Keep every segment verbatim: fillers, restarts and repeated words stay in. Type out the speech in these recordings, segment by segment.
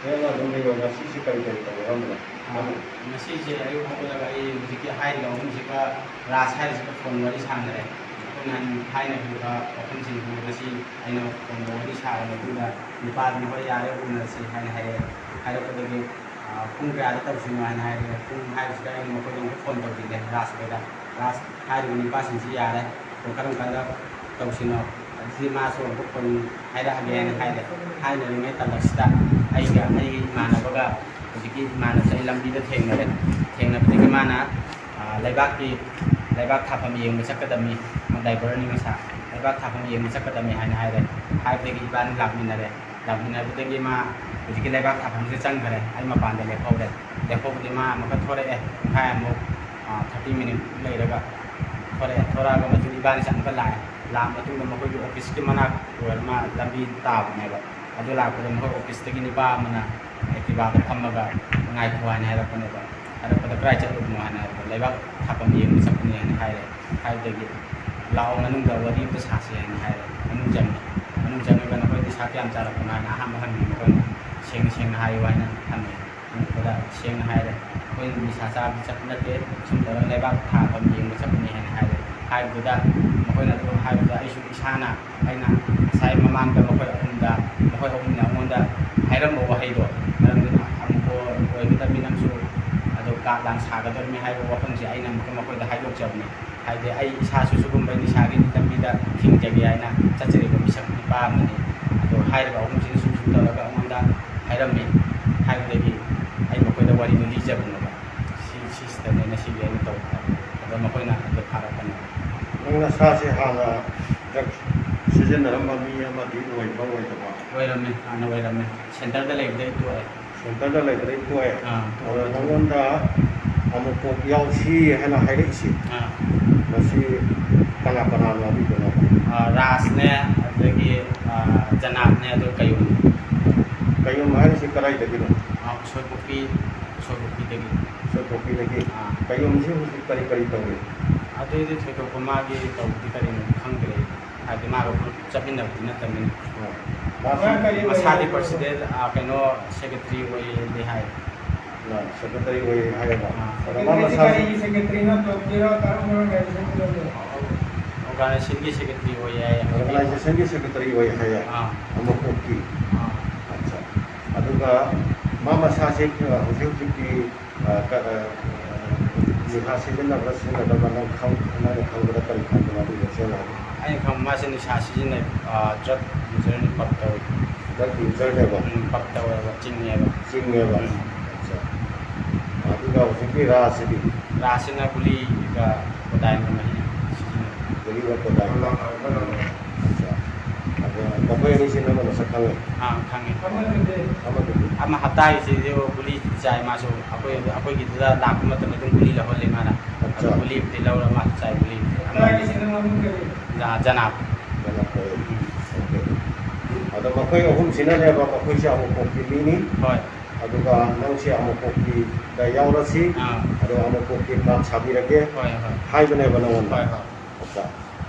ꯍꯦꯟꯅ ꯑꯗꯨꯝ ꯂꯩꯕ ꯉꯁꯤꯁꯦ ꯀꯔꯤ ꯀꯔꯤ ꯇꯧꯒꯗꯕꯅꯣ? ꯑꯥ, ꯉꯁꯤꯁꯦ ꯑꯌꯨꯛ ꯍꯧꯒꯠꯂꯒ ꯑꯩ ꯍꯧꯖꯤꯛꯀꯤ ꯍꯥꯏꯔꯤꯕ ꯑꯍꯨꯝꯁꯤꯒ, ꯔꯥꯖ ꯍꯥꯏꯔꯤꯁꯤꯒ ꯐꯣꯟ ꯋꯥꯔꯤ ꯁꯥꯟꯅꯔꯦ꯫ ꯑꯩꯈꯣꯏ ꯅꯍꯥꯟ ꯍꯥꯏꯅꯈꯤꯕ ꯋꯥꯐꯝꯁꯤꯡꯗꯨ ꯉꯁꯤ ꯑꯩꯅ ꯐꯣꯟꯗ ꯋꯥꯔꯤ ꯁꯥꯔꯕ ꯃꯇꯨꯡꯗ, ꯅꯨꯄꯥꯗꯨꯅ "ꯍꯣꯏ, ꯌꯥꯔꯦ, ꯎꯅꯔꯁꯤ" ꯍꯥꯏꯅ ꯍꯥꯏꯔꯛꯑꯦ꯫ ꯍꯥꯏꯔꯛꯄꯗꯒꯤ, ꯑꯥ, "ꯄꯨꯡ ꯀꯌꯥꯗ ꯇꯧꯁꯤꯅꯣ?" ꯍꯥꯏꯅ ꯍꯥꯏꯔꯛꯑꯦ꯫ ꯄꯨꯡ ꯍꯥꯏꯕꯁꯤꯗ ꯑꯩꯅ ꯃꯈꯣꯏꯗ ꯑꯃꯨꯛ ꯐꯣꯟ ꯇꯧꯁꯤꯜꯂꯦ, ꯔꯥꯖ ꯍꯣꯏꯗ꯫ "ꯔꯥꯖ, ꯍꯥꯏꯔꯤꯕ ꯅꯨꯄꯥꯁꯤꯡꯁꯤ ꯌꯥꯔꯦ, ꯑꯗꯣ ꯀꯔꯝ ꯀꯥꯟꯗ ꯇꯧꯁꯤꯅꯣ? ꯑꯗꯨꯗꯤ ꯃꯥꯁꯨ ꯑꯃꯨꯛ ꯐꯣꯟ ꯍꯥꯏꯔꯛꯑꯒꯦꯅ" ꯍꯥꯏꯔꯦ꯫ ꯍꯥꯏꯅꯔꯤꯉꯩ ꯇꯥꯂꯛꯁꯤꯗ ꯑꯩꯒ ꯑꯩꯒꯤ ꯏꯃꯥꯟꯅꯕꯒ, ꯍꯧꯖꯤꯛꯀꯤ ꯏꯃꯥꯟꯅꯕꯁꯦ ꯑꯩ ꯂꯝꯕꯤꯗ ꯊꯦꯡꯅꯔꯦ꯫ ꯊꯦꯡꯅꯕꯗꯒꯤ ꯃꯥꯅ, ꯑꯥ, ꯂꯩꯕꯥꯛꯀꯤ, ꯂꯩꯕꯥꯛ ꯊꯥꯐꯝ ꯌꯦꯡꯕ ꯆꯠꯀꯗꯕꯅꯤ, ꯗ꯭ꯔꯥꯏꯚꯔꯅꯤ ꯃꯁꯥ, "ꯂꯩꯕꯥꯛ ꯊꯥꯐꯝ ꯌꯦꯡꯕ ꯆꯠꯀꯗꯕꯅꯤ" ꯍꯥꯏꯅ ꯍꯥꯏꯔꯦ꯫ ꯍꯥꯏꯕꯗꯒꯤ ꯏꯕꯥꯅꯤ ꯂꯥꯛꯃꯤꯟꯅꯔꯦ꯫ ꯂꯥꯛꯃꯤꯟꯅꯕꯗꯒꯤ ꯃꯥ ꯍꯧꯖꯤꯛꯀꯤ ꯂꯩꯕꯥꯛ ꯊꯥꯐꯝꯁꯤꯗ ꯆꯪꯈꯔꯦ꯫ ꯑꯩ ꯃꯄꯥꯟꯗ ꯂꯦꯞꯍꯧꯔꯦ꯫ ꯂꯦꯞꯍꯧꯕꯗꯤ ꯃꯥ ꯑꯃꯨꯛꯀ ꯊꯣꯔꯛꯑꯦ꯫ ꯄꯨꯡꯈꯥꯏꯃꯨꯛ, ꯑꯥ, ꯊꯥꯔꯇꯤ ꯃꯤꯅꯤꯠ ꯂꯩꯔꯒ ꯊꯣꯔꯛꯑꯦ꯫ ꯊꯣꯔꯛꯑꯒ ꯃꯇꯨꯡ ꯏꯕꯥꯅꯤꯁꯦ ꯑꯃꯨꯛꯀ ꯂꯥꯛꯑꯦ꯫ ꯂꯥꯛꯑ ꯃꯇꯨꯡꯗ ꯃꯈꯣꯏꯒꯤ ꯑꯣꯐꯤꯁꯀꯤ ꯃꯅꯥꯛ ꯑꯣꯏꯔ ꯃꯥ ꯂꯝꯕꯤ ꯇꯥꯕꯅꯦꯕ꯫ ꯑꯗꯨ ꯂꯥꯛꯄꯗ ꯃꯈꯣꯏ ꯑꯣꯐꯤꯁꯇꯒꯤ ꯅꯨꯄꯥ ꯑꯃꯅ ꯑꯦꯛꯇꯤꯚꯥꯗ ꯐꯝꯃꯒ "ꯉꯥꯏꯈꯣ" ꯍꯥꯏꯅ ꯍꯥꯏꯔꯛꯄꯅꯦꯕ꯫ ꯍꯥꯏꯔꯛꯄꯗ "ꯀꯗꯥꯏ ꯆꯠꯂꯨꯕꯅꯣ?" ꯍꯥꯏꯅ ꯍꯥꯏꯔꯛꯄꯗ "ꯂꯩꯕꯥꯛ ꯊꯥꯐꯝ ꯌꯦꯡꯕ ꯆꯠꯄꯅꯤ" ꯍꯥꯏꯅ ꯍꯥꯏꯔꯦ꯫ ꯍꯥꯏꯕꯗꯒꯤ "ꯂꯥꯛꯑꯣ, ꯃꯅꯨꯡꯗ ꯋꯥꯔꯤ ꯑꯝꯇ ꯁꯥꯁꯤ" ꯍꯥꯏꯅ ꯍꯥꯏꯔꯦ꯫ ꯃꯅꯨꯡ ꯆꯪꯉꯦ꯫ ꯃꯅꯨꯡ ꯆꯪꯉꯒ "ꯅꯈꯣꯏ ꯅꯤꯁꯥ ꯀꯌꯥꯝ ꯆꯥꯔꯛꯄꯅꯣ?" ꯍꯥꯏꯅ ꯑꯍꯥꯟꯕ ꯍꯪꯉꯤ꯫ ꯃꯈꯣꯏꯅ "ꯁꯦꯡꯅ ꯁꯦꯡꯅ ꯍꯥꯏꯌꯨ" ꯍꯥꯏꯅ ꯍꯪꯉꯦ꯫ ꯍꯪꯉꯛꯄꯗ ꯁꯦꯡꯅ ꯍꯥꯏꯔꯦ, "ꯑꯩꯈꯣꯏ ꯅꯤꯁꯥ ꯆꯥꯕ ꯆꯠꯄ ꯅꯠꯇꯦ, ꯁꯨꯝ ꯇꯧꯔꯒ ꯂꯩꯕꯥꯛ ꯊꯥꯐꯝ ꯌꯦꯡꯕ ꯆꯠꯄꯅꯤ" ꯍꯥꯏꯅ ꯍꯥꯏꯔꯦ꯫ ꯍꯥꯏꯕꯗꯨꯗ, ꯃꯈꯣꯏꯅ ꯑꯗꯨ ꯍꯥꯏꯕꯗ ꯑꯩꯁꯨ ꯏꯁꯥꯅ, ꯑꯩꯅ ꯉꯁꯥꯏ ꯃꯃꯥꯡꯗ ꯃꯈꯣꯏ ꯑꯍꯨꯝꯗ, ꯃꯈꯣꯏ ꯑꯍꯨꯝꯅ ꯑꯩꯉꯣꯟꯗ ꯍꯥꯏꯔꯝꯕ ꯋꯥꯍꯩꯗꯣ, ꯃꯔꯝꯗꯤ ꯑꯃꯨꯛ ꯑꯣꯏꯒꯗꯕꯅꯤ, ꯅꯪꯁꯨ ꯑꯗꯨ ꯀꯥꯠ ꯂꯥꯡ ꯁꯥꯒꯗꯕꯅꯤ ꯍꯥꯏꯕ ꯋꯥꯐꯝꯁꯦ ꯑꯩꯅ ꯑꯃꯨꯛꯀ ꯃꯈꯣꯏꯗ ꯍꯥꯏꯗꯣꯛꯆꯕꯅꯤ꯫ ꯍꯥꯏꯗꯤ ꯑꯩ ꯏꯁꯥꯁꯨ ꯁꯤꯒꯨꯝꯕ ꯅꯤꯁꯥꯒꯤ ꯂꯝꯕꯤꯗ ꯊꯤꯡꯖꯒꯦ ꯍꯥꯏꯅ ꯆꯠꯆꯔꯤꯕ ꯃꯤꯁꯛ ꯅꯨꯄꯥ ꯑꯃꯅꯤ꯫ ꯑꯗꯣ ꯍꯥꯏꯔꯤꯕ ꯑꯍꯨꯝꯁꯤꯅ ꯁꯨꯝ ꯁꯨꯝ ꯇꯧꯔꯒ ꯑꯩꯉꯣꯟꯗ ꯍꯥꯏꯔꯝꯃꯤ꯫ ꯍꯥꯏꯕꯗꯒꯤ ꯑꯩ ꯃꯈꯣꯏꯗ ꯋꯥꯔꯤꯗꯨ ꯂꯤꯖꯕꯅꯦꯕ꯫ ꯁꯤ, ꯁꯤꯁꯤꯗꯅꯦ ꯉꯁꯤꯒꯤ ꯑꯩꯅ ꯇꯧꯕ ꯍꯥꯏꯕ꯫ ꯑꯗꯣ ꯃꯈꯣꯏꯅ ꯑꯗꯨ ꯐꯥꯔꯛꯄꯅꯦꯕ꯫ ꯅꯪ ꯅꯁꯥꯁꯦ ꯍꯥꯟꯅ ꯗ꯭ꯔꯒ ꯁꯤꯖꯤꯟꯅꯔꯝꯕ ꯃꯤ ꯑꯃꯗꯤ ꯑꯣꯏꯕ ꯑꯣꯏꯗꯕ? ꯑꯣꯏꯔꯝꯃꯦ, ꯍꯥꯟꯅ ꯑꯣꯏꯔꯝꯃꯦ꯫ ꯁꯦꯟꯇꯔꯗ ꯂꯩꯕꯗꯩ ꯇꯣꯛꯑꯦ꯫ ꯁꯦꯟꯇꯔꯗ ꯂꯩꯕꯗꯩ ꯇꯣꯛꯑꯦ꯫ ꯑꯥ, ꯑꯗꯣ ꯇꯣꯛꯑꯦ꯫ ꯅꯪꯉꯣꯟꯗ ꯑꯃꯨꯛ ꯀꯣꯛ ꯌꯥꯎꯁꯤ ꯍꯥꯏꯅ ꯍꯥꯏꯔꯛꯏꯁꯦ, ꯑꯥ꯫ ꯃꯁꯤ ꯀꯅꯥ ꯀꯅꯥꯅꯣ ꯑꯗꯨꯗꯨꯅꯣ? ꯑꯥ, ꯔꯥꯖꯅꯦ, ꯑꯗꯨꯗꯒꯤ, ꯑꯥ, ꯖꯅꯥꯠꯅꯦ, ꯑꯗꯨꯒ ꯀꯌꯨꯝꯅꯦ꯫ ꯀꯌꯨꯝ ꯍꯥꯏꯔꯤꯁꯤ ꯀꯗꯥꯏꯗꯒꯤꯅꯣ? ꯑꯥ, ꯎꯁꯣꯏꯄꯣꯛꯄꯤ, ꯎꯁꯣꯏꯄꯣꯛꯄꯤꯗꯒꯤ꯫ ꯎꯁꯣꯏꯄꯣꯛꯄꯤꯗꯒꯤ꯫ ꯑꯥ꯫ ꯀꯌꯨꯝꯁꯤ ꯍꯧꯖꯤꯛ ꯀꯔꯤ ꯀꯔꯤ ꯇꯧꯔꯤ? ꯑꯗꯨꯏꯗꯤ ꯊꯣꯏꯗꯣꯛꯄ ꯃꯥꯒꯤ ꯇꯧꯕꯗꯤ ꯀꯔꯤꯅꯣ ꯈꯪꯗ꯭ꯔꯦ꯫ ꯍꯥꯏꯗꯤ ꯃꯥꯒ ꯄꯨꯂꯞ ꯆꯠꯃꯤꯟꯅꯕꯗꯤ ꯅꯠꯇꯕꯅꯤꯅ꯫ ꯑꯣ꯫ ꯃꯥ ꯀꯔꯤ ꯑꯣꯏ-, ꯃꯁꯥꯗꯤ ꯄ꯭ꯔꯁꯤꯗꯦꯟ, ꯑ, ꯀꯩꯅꯣ, ꯁꯦꯀ꯭ꯔꯦꯇꯔꯤ ꯑꯣꯏꯌꯦꯗꯤ ꯍꯥꯏ꯫ ꯑ, ꯁꯦꯀ꯭ꯔꯦꯇꯔꯤ ꯑꯣꯏ ꯍꯥꯏꯌꯦꯕ꯫ ꯑꯥ꯫ ꯑꯗꯣ ꯃꯥ ꯁꯦꯀ꯭ꯔꯦꯇꯔꯤꯁꯤ ꯃꯁꯥꯁꯤ ꯀꯔꯤꯒꯤ ꯁꯦꯀ꯭ꯔꯦꯇꯔꯤꯅꯣ? ꯇꯣꯞ ꯖꯤꯔꯣ, ꯀꯔꯝꯕ ꯑꯣꯔꯒꯅꯥꯏꯖꯦꯁꯟꯒꯤꯅꯣ? ꯑꯣꯔꯒꯅꯥꯏꯖꯦꯁꯟꯒꯤ ꯁꯦꯀ꯭ꯔꯦꯇꯔꯤ ꯑꯣꯏ ꯍꯥꯏꯌꯦ꯫ ꯑꯣꯔꯒꯅꯥꯏꯖꯦꯁꯟꯒꯤ ꯁꯦꯀ꯭ꯔꯦꯇꯔꯤ ꯑꯣꯏ ꯍꯥꯏꯌꯦ꯫ ꯑꯥ꯫ ꯑꯃꯨꯛ ꯑꯣꯛꯀꯤ꯫ ꯑꯥ꯫ ꯑꯠꯆꯥ꯫ ꯑꯗꯨꯒ ꯃꯥ ꯃꯁꯥꯁꯦ, ꯑ, ꯍꯧꯖꯤꯛ ꯍꯧꯖꯤꯛꯇꯤ, ꯑ, ꯀ-, ꯑ, ꯅꯤꯁꯥ ꯁꯤꯖꯤꯟꯅꯕ꯭ꯔꯥ ꯁꯤꯖꯤꯟꯅꯗꯕ꯭ꯔꯥ ꯅꯪ ꯈꯪ-, ꯅꯪꯅ ꯈꯪꯕꯗ ꯀꯔꯤ ꯈꯪꯕꯅꯣ ꯑꯗꯨꯒ ꯁꯦꯡꯅ ꯍꯥꯏꯕꯤꯌꯨ꯫ ꯑꯩꯅ ꯈꯪꯕ ꯃꯥꯁꯦ ꯅꯤꯁꯥ ꯁꯤꯖꯤꯟꯅꯩ, ꯑ, ꯗ꯭ꯔꯒ ꯌꯨꯖꯔꯅꯤ, ꯄꯞ ꯇꯧꯏ꯫ ꯗ꯭ꯔꯒ ꯌꯨꯖꯔꯅꯦꯕ? ꯎꯝ, ꯄꯞ ꯇꯧꯋꯦꯕ, ꯆꯤꯡꯉꯦꯕ꯫ ꯆꯤꯡꯉꯦꯕ? ꯎꯝ꯫ ꯑꯠꯆꯥ꯫ ꯑꯗꯨꯒ ꯍꯧꯖꯤꯛꯀꯤ ꯔꯥꯁꯤꯗꯤ? ꯔꯥꯁꯤꯅ ꯒꯨꯂꯤꯒ ꯀꯣꯗꯥꯏꯟꯒ ꯃꯍꯤ ꯁꯤꯖꯤꯟꯅꯩ꯫ ꯒꯨꯂꯤꯒ ꯀꯣꯗꯥꯏꯟꯒ? ꯑꯠꯆꯥ꯫ ꯑꯗꯣ ꯃꯈꯣꯏ ꯑꯅꯤꯁꯤ ꯅꯪꯅ ꯃꯁꯛ ꯈꯪꯉꯦ? ꯑꯥ, ꯈꯪꯉꯦ꯫ ꯑꯃꯗꯨꯗꯤ? ꯑꯃꯗꯨꯗꯤ? ꯑꯃ ꯍꯞꯇꯥꯒꯤꯁꯤꯗꯤ ꯒꯨꯂꯤ ꯆꯥꯏ ꯃꯥꯁꯨ꯫ ꯑꯩꯈꯣꯏ, ꯑꯩꯈꯣꯏꯒꯤꯗꯨꯗ ꯂꯥꯛꯄ ꯃꯇꯝꯗ ꯑꯗꯨꯝ ꯒꯨꯂꯤ ꯂꯧꯍꯜꯂꯦ ꯃꯥꯅ꯫ ꯑꯠꯆꯥ꯫ ꯑꯗꯨ ꯒꯨꯂꯤꯕꯨꯗꯤ ꯂꯧꯔ ꯃꯥꯁꯨ ꯆꯥꯏ ꯒꯨꯂꯤ꯫ ꯍꯞꯇꯥꯒꯤꯁꯤ ꯅꯪ ꯃꯃꯤꯡ ꯀꯔꯤ? ꯖ-, ꯖꯅꯥꯕ꯫ ꯖꯅꯥꯕ ꯀꯧꯋꯦ꯫ ꯎꯝ꯫ ꯑꯣꯀꯦ꯫ ꯑꯗꯣ ꯃꯈꯣꯏ ꯑꯍꯨꯝꯁꯤꯅꯅꯦꯕ, ꯃꯈꯣꯏꯁꯦ ꯑꯃꯨꯛ ꯄꯣꯛꯄꯤ ꯃꯤꯅꯤ꯫ ꯍꯣꯏ꯫ ꯑꯗꯨꯒ ꯅꯪꯁꯦ ꯑꯃꯨꯛ ꯄꯣꯛꯄꯤꯗ ꯌꯥꯎꯔꯁꯤ꯫ ꯑꯥ꯫ ꯑꯗꯣ ꯑꯃꯨꯛ ꯄꯣꯛꯄꯤ ꯀꯥꯔꯗ ꯁꯥꯕꯤꯔꯒꯦ ꯍꯣꯏ, ꯍꯣꯏ꯫ ꯍꯥꯏꯕꯅꯦꯕ ꯅꯉꯣꯟꯗ꯫ ꯍꯣꯏ, ꯍꯣꯏ꯫ ꯑꯠꯆꯥ꯫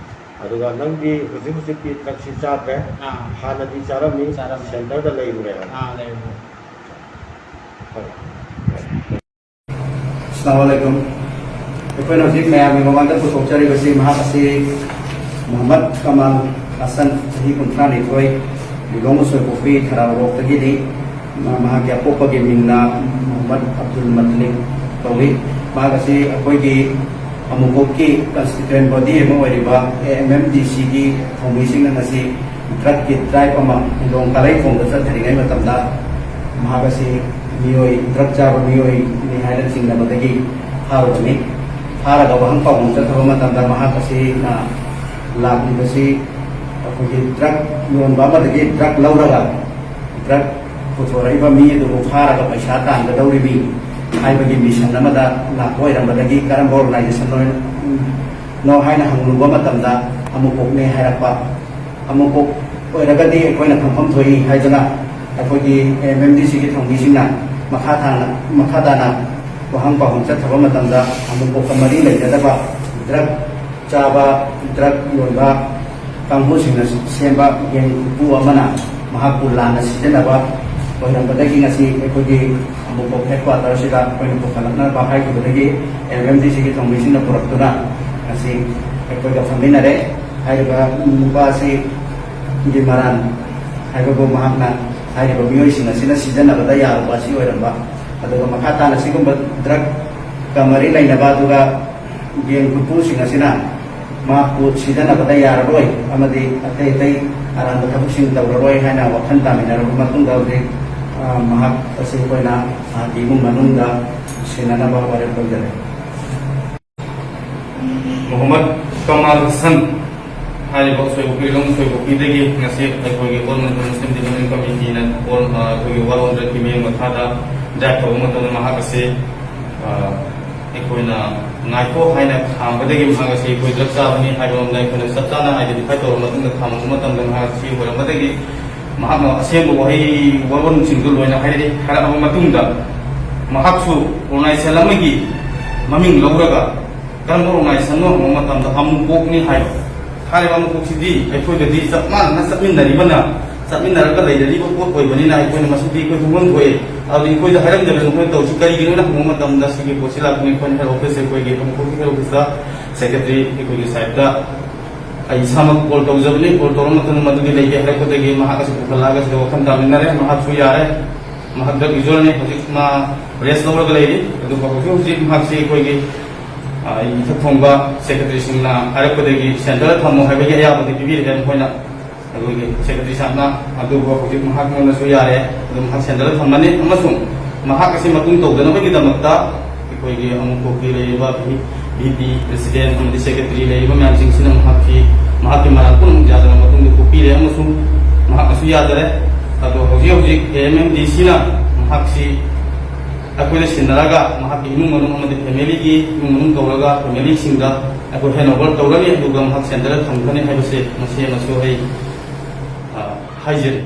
ꯑꯗꯨꯒ ꯅꯪꯗꯤ ꯍꯧꯖꯤꯛ ꯍꯧꯖꯤꯛꯇꯤ ꯗ꯭ꯔꯒꯁꯤ ꯆꯥꯗ꯭ꯔꯦ꯫ ꯑꯥ꯫ ꯍꯥꯟꯅꯗꯤ ꯆꯥꯔꯝꯃꯤ, ꯆꯥꯔꯝꯃꯤ꯫ ꯁꯦꯟꯇꯔꯗ ꯂꯩꯔꯨꯔꯦ ꯍꯥꯏꯕ꯫ ꯑꯥ, ꯂꯩꯔꯨꯔꯦ꯫ ꯍꯣꯏ꯫ ꯑꯁꯂꯥꯃꯨ ꯑꯂꯥꯏꯀꯨꯝ꯫ ꯑꯩꯈꯣꯏꯅ ꯍꯧꯖꯤꯛ ꯃꯌꯥꯝꯒꯤ ꯃꯃꯥꯡꯗ ꯄꯨꯊꯣꯛꯆꯔꯤꯕꯁꯤ, ꯃꯍꯥꯛ ꯑꯁꯤ ꯃꯨꯍꯝꯃꯗ ꯀꯃꯥꯜ ꯍꯁꯟ, ꯆꯍꯤ ꯀꯨꯟꯊ꯭ꯔꯥ ꯅꯤꯊꯣꯏ, ꯂꯤꯂꯣꯡ ꯎꯁꯣꯏꯄꯣꯛꯄꯤ ꯊꯔꯥꯎꯔꯣꯛꯇꯒꯤꯅꯤ꯫ ꯃꯍꯥꯛꯀꯤ ꯑꯄꯣꯛꯄꯒꯤ ꯃꯤꯡꯅ ꯃꯨꯍꯝꯃꯗ ꯑꯕꯗꯨꯜ ꯃꯇꯂꯤꯕ ꯀꯧꯏ꯫ ꯃꯍꯥꯛ ꯑꯁꯤ ꯑꯩꯈꯣꯏꯒꯤ ꯑꯃꯨꯀꯣꯛꯀꯤ ꯀꯟꯁꯇꯤꯇ꯭ꯌꯨꯌꯦꯟ ꯕꯣꯗꯤ ꯑꯃ ꯑꯣꯏꯔꯤꯕ ꯑꯦ ꯑꯦꯝ ꯑꯦꯝ ꯗꯤ ꯁꯤꯒꯤ ꯊꯧꯃꯤꯁꯤꯡꯅ ꯉꯁꯤ ꯗ꯭ꯔꯒꯀꯤ ꯗ꯭ꯔꯥꯏꯚ ꯑꯃ ꯂꯤꯂꯣꯡ ꯀꯥꯂꯩꯈꯣꯡꯗ ꯆꯠꯊꯔꯤꯉꯩ ꯃꯇꯝꯗ, ꯃꯍꯥꯛ ꯑꯁꯤ ꯃꯤꯑꯣꯏ, ꯗ꯭ꯔꯒ ꯆꯥꯕ ꯃꯤꯑꯣꯏꯅꯤ ꯍꯥꯏꯅ ꯆꯤꯡꯅꯕꯗꯒꯤ ꯐꯥꯔꯨꯕꯅꯤ꯫ ꯐꯥꯔꯒ ꯋꯥꯍꯪ ꯄꯥꯎꯈꯨꯝ ꯆꯠꯊꯕ ꯃꯇꯝꯗ, ꯃꯍꯥꯛ ꯑꯁꯤꯅ ꯂꯥꯛꯂꯤꯕꯁꯤ ꯑꯩꯈꯣꯏꯒꯤ ꯗ꯭ꯔꯒ ꯌꯣꯟꯕ ꯑꯃꯗꯒꯤ ꯗ꯭ꯔꯒ ꯂꯧꯔꯒ ꯗ꯭ꯔꯒ ꯄꯨꯊꯣꯔꯛꯏꯕ ꯃꯤ ꯑꯗꯨꯕꯨ ꯐꯥꯔꯒ ꯄꯩꯁꯥ ꯇꯥꯟꯒꯗꯧꯔꯤꯕꯤ ꯍꯥꯏꯕꯒꯤ ꯃꯤꯁꯟ ꯑꯃꯗ ꯂꯥꯛꯄ ꯑꯣꯏꯔꯝꯕꯗꯒꯤ, ꯀꯔꯝꯕ ꯑꯣꯔꯒꯅꯥꯏꯖꯦꯁꯟꯅꯣ ꯅꯣ ꯍꯥꯏꯅ ꯍꯪꯂꯨꯕ ꯃꯇꯝꯗ, ꯑꯃꯨꯛ ꯀꯣꯛꯅꯦ ꯍꯥꯏꯔꯛꯄ꯫ ꯑꯃꯨꯛ ꯀꯣꯛ ꯑꯣꯏꯔꯒꯗꯤ ꯑꯩꯈꯣꯏꯅ ꯈꯪꯐꯝ ꯊꯣꯛꯏ ꯍꯥꯏꯗꯨꯅ, ꯑꯩꯈꯣꯏꯒꯤ ꯑꯦꯝ ꯑꯦꯝ ꯗꯤ ꯁꯤꯒꯤ ꯊꯧꯃꯤꯁꯤꯡꯅ ꯃꯈꯥ ꯊꯥꯅ, ꯃꯈꯥ ꯇꯥꯅ ꯋꯥꯍꯪ ꯄꯥꯎꯍꯪ ꯆꯠꯊꯕ ꯃꯇꯝꯗ, ꯑꯃꯨꯛ ꯀꯣꯛꯀ ꯃꯔꯤ ꯂꯩꯅꯗꯕ ꯗ꯭ꯔꯒ ꯆꯥꯕ, ꯗ꯭ꯔꯒ ꯌꯣꯟꯕ ꯀꯥꯡꯕꯨꯁꯤꯡꯅ ꯁꯦꯝꯕ ꯒꯦꯡ ꯎꯄꯨ ꯑꯃꯅ ꯃꯍꯥꯛꯄꯨ ꯂꯥꯟꯅ ꯁꯤꯖꯤꯟꯅꯕ ꯑꯣꯏꯔꯝꯕꯗꯒꯤ ꯉꯁꯤ ꯑꯩꯈꯣꯏꯒꯤ ꯑꯃꯨꯛꯐꯥꯎ ꯍꯦꯗ ꯀ꯭ꯋꯥꯇꯔꯁꯤꯗ ꯑꯩꯈꯣꯏꯅ ꯄꯨꯈꯠꯂꯛꯅꯕ ꯍꯥꯏꯈꯤꯕꯗꯒꯤ ꯑꯦꯝ ꯑꯦꯝ ꯗꯤ ꯁꯤꯒꯤ ꯊꯧꯃꯤꯁꯤꯡꯅ ꯄꯨꯔꯛꯇꯨꯅ ꯉꯁꯤ ꯑꯩꯈꯣꯏꯒ ꯐꯝꯃꯤꯟꯅꯔꯦ꯫ ꯍꯥꯏꯔꯤꯕ ꯅꯨꯄꯥ ꯑꯁꯤꯒꯤ ꯃꯔꯥꯟ ꯍꯥꯏꯕꯕꯨ ꯃꯍꯥꯛꯅ ꯍꯥꯏꯔꯤꯕ ꯃꯤꯑꯣꯏꯁꯤꯡ ꯑꯁꯤꯅ ꯁꯤꯖꯤꯟꯅꯕꯗ ꯌꯥꯔꯨꯕ ꯑꯁꯤ ꯑꯣꯏꯔꯝꯕ꯫ ꯑꯗꯨꯒ ꯃꯈꯥ ꯇꯥꯅ ꯁꯤꯒꯨꯝꯕ ꯗ꯭ꯔꯒꯀ ꯃꯔꯤ ꯂꯩꯅꯕ ꯑꯗꯨꯒ ꯒꯦꯡ ꯈꯨꯠꯄꯨꯁꯤꯡ ꯑꯁꯤꯅ ꯃꯍꯥꯛꯄꯨ ꯁꯤꯖꯤꯟꯅꯕꯗ ꯌꯥꯔꯔꯣꯏ ꯑꯃꯗꯤ ꯑꯇꯩ ꯑꯇꯩ ꯑꯔꯥꯟꯕ ꯊꯕꯛꯁꯤꯡ ꯇꯧꯔꯔꯣꯏ ꯍꯥꯏꯅ ꯋꯥꯈꯜ ꯇꯥꯃꯤꯟꯅꯔꯕ ꯃꯇꯨꯡꯗ ꯍꯧꯖꯤꯛ, ꯑ, ꯃꯍꯥꯛ ꯑꯁꯤ ꯑꯩꯈꯣꯏꯅ ꯃꯍꯥꯛꯀꯤ ꯏꯃꯨꯡ ꯃꯅꯨꯡꯗ ꯁꯤꯟꯅꯅꯕ ꯋꯥꯔꯦꯞ ꯂꯧꯖꯔꯦ꯫ ꯃꯣꯍꯝꯃꯗ ꯀꯃꯥꯜ ꯍꯁꯟ ꯍꯥꯏꯔꯤꯕ ꯁꯣꯏꯕꯨꯛꯄꯤ, ꯂꯝ ꯁꯣꯏꯕꯨꯛꯄꯤꯗꯒꯤ ꯉꯁꯤ ꯑꯩꯈꯣꯏꯒꯤ All Manipur Muslim Development Committee ꯅ All, ꯑ, ꯑꯩꯈꯣꯏꯒꯤ World Hunger ꯀꯤ ꯃꯤꯠꯌꯦꯡ ꯃꯈꯥꯗ ꯗ꯭ꯔꯥꯏꯚ ꯇꯧꯕ ꯃꯇꯝꯗ ꯃꯍꯥꯛ ꯑꯁꯤ, ꯑ, ꯑꯩꯈꯣꯏꯅ ꯉꯥꯏꯈꯣ ꯍꯥꯏꯅ ꯈꯥꯝꯕꯗꯒꯤ ꯃꯍꯥꯛ ꯑꯁꯤ ꯑꯩꯈꯣꯏ ꯗ꯭ꯔꯒ ꯆꯥꯕꯅꯤ ꯍꯥꯏꯕ ꯂꯣꯝꯗ ꯑꯩꯈꯣꯏꯅ ꯆꯞ ꯆꯥꯅ ꯑꯥꯏꯗꯦꯟꯇꯤꯐꯥꯏ ꯇꯧꯔꯕ ꯃꯇꯨꯡꯗ ꯈꯥꯝꯕ ꯃꯇꯝꯗ ꯃꯍꯥꯛ ꯑꯁꯤ ꯑꯣꯏꯔꯝꯕꯗꯒꯤ ꯃꯍꯥꯛꯅ ꯑꯁꯦꯡꯕ ꯋꯥꯍꯩ ꯋꯥꯔꯣꯜꯁꯤꯡꯗꯨ ꯂꯣꯏꯅ ꯍꯥꯏꯔꯛꯏ꯫ ꯍꯥꯏꯔꯛꯑꯕ ꯃꯇꯨꯡꯗ ꯃꯍꯥꯛꯁꯨ organization ꯑꯃꯒꯤ ꯃꯃꯤꯡ ꯂꯧꯔꯒ ꯀꯔꯝꯕ organization ꯅꯣ ꯍꯪꯕ ꯃꯇꯝꯗ ꯑꯃꯨꯛ ꯀꯣꯛꯅꯤ ꯍꯥꯏꯕ꯫ ꯍꯥꯏꯔꯤꯕ ꯑꯃꯨꯛ ꯀꯣꯛꯁꯤꯗꯤ ꯑꯩꯈꯣꯏꯒꯗꯤ ꯆꯞ ꯃꯥꯟꯅꯅ ꯆꯠꯃꯤꯟꯅꯔꯤꯕꯅ, ꯆꯠꯃꯤꯟꯅꯔꯒ ꯂꯩꯅꯔꯤꯕ ꯄꯣꯠ ꯑꯣꯏꯕꯅꯤꯅ ꯑꯩꯈꯣꯏꯅ ꯃꯁꯤꯗꯤ ꯑꯩꯈꯣꯏ ꯈꯪꯐꯝ ꯊꯣꯛꯑꯦ꯫ ꯑꯗꯨꯗꯤ ꯑꯩꯈꯣꯏꯗ ꯍꯥꯏꯔꯝꯗꯕꯅ ꯑꯩꯈꯣꯏꯅ ꯇꯧꯔꯤꯁꯤ ꯀꯔꯤꯒꯤꯅꯣꯅ ꯍꯪꯕ ꯃꯇꯝꯗ ꯁꯤꯒꯤ ꯄꯣꯠꯁꯤ ꯂꯥꯛꯄꯅꯤ꯫ ꯑꯩꯈꯣꯏꯅ head office, ꯑꯩꯈꯣꯏꯒꯤ ꯑꯃꯨꯛ ꯀꯣꯛꯀꯤ head office ꯇ secretary ꯑꯩꯈꯣꯏꯒꯤ side ꯇ ꯑꯩ ꯏꯁꯥꯃꯛ call ꯇꯧꯖꯕꯅꯤ꯫ Call ꯇꯧꯔ ꯃꯇꯨꯡꯗ ꯃꯗꯨꯒꯤ ꯂꯩꯇꯦ ꯍꯥꯏꯔꯛꯄꯗꯒꯤ ꯃꯍꯥꯛ ꯑꯁꯤ ꯄꯨꯈꯠꯂꯛꯑꯒ ꯁꯤꯗ ꯋꯥꯈꯜ ꯇꯥꯃꯤꯟꯅꯔꯦ꯫ ꯃꯍꯥꯛꯁꯨ ꯌꯥꯔꯦ, ꯃꯍꯥꯛ drug user ꯅꯤ꯫ ꯍꯧꯖꯤꯛ ꯃꯥ rest ꯂꯧꯔꯒ ꯂꯩꯔꯤ꯫ ꯑꯗꯨꯒ ꯍꯧꯖꯤꯛ ꯍꯧꯖꯤꯛ ꯃꯍꯥꯛꯁꯤ ꯑꯩꯈꯣꯏꯒꯤ, ꯑ, ꯏꯊꯛ ꯊꯣꯡꯕ secretary ꯁꯤꯡꯅ ꯍꯥꯏꯔꯛꯄꯗꯒꯤ centre ꯗ ꯊꯝꯃꯣ ꯍꯥꯏꯕꯒꯤ ꯑꯌꯥꯕꯗꯤ ꯄꯤꯕꯤꯔꯦ ꯃꯈꯣꯏꯅ꯫ ꯑꯩꯈꯣꯏꯒꯤ secretary ꯁꯥꯍꯦꯕꯅ꯫ ꯑꯗꯨꯕꯨ ꯍꯧꯖꯤꯛ ꯃꯍꯥꯛꯉꯣꯟꯗꯁꯨ ꯌꯥꯔꯦ, ꯑꯗꯨꯝ ꯃꯍꯥꯛ centre ꯗ ꯊꯝꯃꯅꯤ꯫ ꯑꯃꯁꯨꯡ ꯃꯍꯥꯛ ꯑꯁꯤ ꯃꯇꯨꯡ ꯇꯧꯗꯅꯕꯒꯤꯗꯃꯛꯇ ꯑꯩꯈꯣꯏꯒꯤ ꯑꯃꯨꯛ ꯀꯣꯛꯀꯤ ꯂꯩꯔꯤꯕ ꯚꯤ ꯄꯤ president ꯑꯃꯗꯤ secretary ꯂꯩꯔꯤꯕ ꯃꯌꯥꯝꯁꯤꯡꯁꯤꯅ ꯃꯍꯥꯛꯀꯤ, ꯃꯍꯥꯛꯀꯤ ꯃꯔꯥꯜ ꯄꯨꯝꯅꯃꯛ ꯌꯥꯗꯅ ꯃꯇꯨꯡꯗ ꯀꯣꯛꯄꯤꯔꯦ ꯑꯃꯁꯨꯡ ꯃꯍꯥꯛꯅꯁꯨ ꯌꯥꯖꯔꯦ꯫ ꯑꯗꯣ ꯍꯧꯖꯤꯛ ꯍꯧꯖꯤꯛ ꯑꯦ ꯑꯦꯝ ꯑꯦꯝ ꯗꯤ ꯁꯤꯅ ꯃꯍꯥꯛꯁꯤ ꯑꯩꯈꯣꯏꯅ ꯁꯤꯟꯅꯔꯒ ꯃꯍꯥꯛꯀꯤ ꯏꯃꯨꯡ ꯃꯅꯨꯡ ꯑꯃꯗꯤ family ꯒꯤ ꯏꯃꯨꯡ ꯃꯅꯨꯡ ꯀꯧꯔꯒ family ꯁꯤꯡꯗ ꯑꯩꯈꯣꯏ hand over ꯇꯧꯔꯅꯤ, ꯑꯗꯨꯒ ꯃꯍꯥꯛ centre ꯗ ꯊꯝꯒꯅꯤ ꯍꯥꯏꯕꯁꯦ ꯃꯁꯤ ꯑꯃꯁꯨ ꯑꯩ, ꯑ, ꯍꯥꯏꯖꯔꯤ꯫